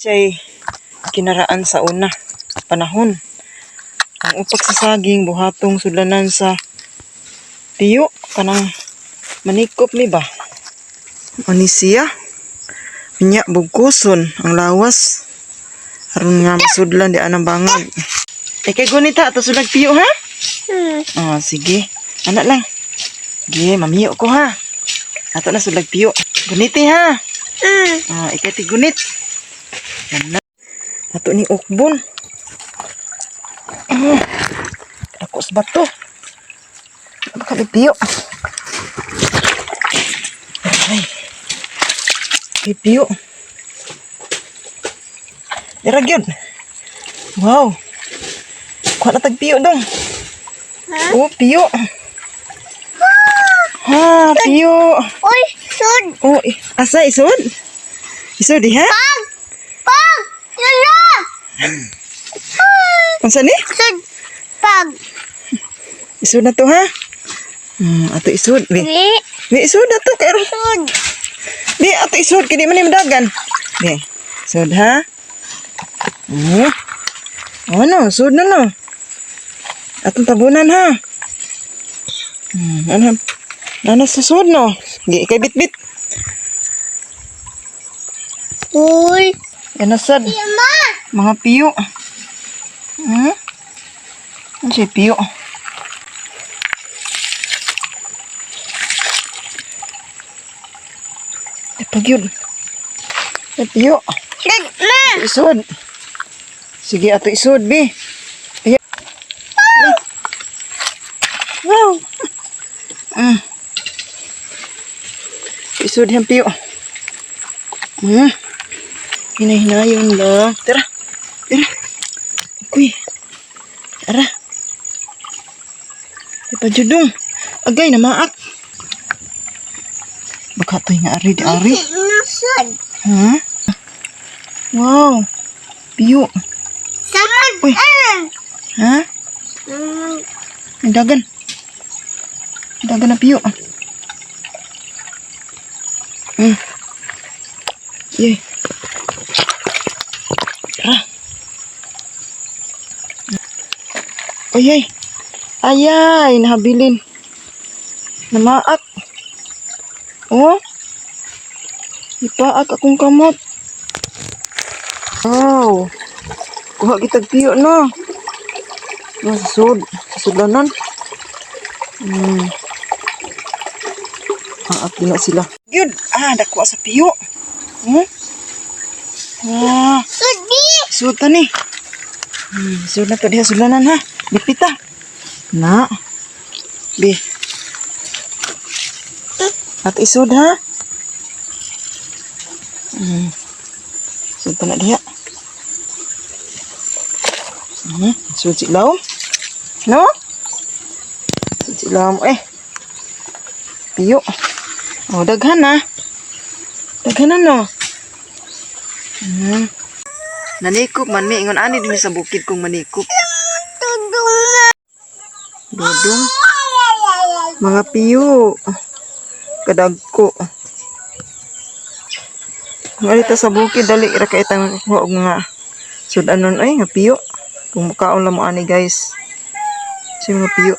Siya'y kinaraan sa una panahon. Ang upak sa saging buhatong sudlanan sa tiyo kanang manikop ni ba. Ani siya? Unya bugkuson ang lawas. Aron nga masudlan di anang bangag. Eh kay gunit ha, ato sulag piyo ha? Oh, sige. Ana lang. Sige, mamiyo ko ha. Ato na sulag piyo. Guniti ha. Ah, ikay ti gunit. Yan na. Ato ni ukbon. Ah, dako sa bato. Baka may piyo. Ay. May piyo. Dira gyud. Wow. Kuha na tag piyo dong. Oh, piyo. Ha, piyo. Uy, sud. Oh, asa isod? Isod diha? Pag! Pag! Lala! Unsa ni? Sud. Pag. Isod na to ha. Ato isod. Bi. Di. Bi isod na to kay Sud. Bi ato isod kini man ni madagan. Bi. Isod ha. Oh. Oh no, isod na no. Atong tabunan ha. Ano? Ano sa sud no? Gi kay bitbit. Uy. Ano sad? Ma! Mga piyo. Ano siya piyo? Ay, pag yun. Ay, piyo. Sud. Ma! Isod. Sige, ato isod, bi. Ay. Wow. Isod yan, piyo. Hinahinayon lang. Tara. Tara. Uy. Tara. Ay, pajudong. Agay, namaak. Baka to'y nga ari di ari. Nasud. Ha? Wow. Piyo. Samad. Uy. Ah! Ha? Ang dagan. Ang dagan na piyo. Yay. Tara. Ay, ay. Ayay, nahabilin. Namaak. Oh. Ipaak akong kamot. Wow. Kuha kitag piyo no. No, susud. Susudlanan. Ah, na sila. Yun. Ah, nakuha sa piyo. Ah, Sud di. sud ta ni. Sud na to diha sudlanan ha. Bipita. Na. Bi. At isud ha. Sud ta na diha. Sud si lawom. No? Sud si lawom eh. Piyo. Oh, daghan na. Daghan na no. Nanikop man mi ingon ani dinhi sa bukid kong manikop. Tudong na. Dudong. Mga piyo. Kadagko. Ngalita sa bukid dali ra kay tang makakuha og mga sudanon ay nga piyo. Kung mukaon lang mo ani guys. Sa mga piyo.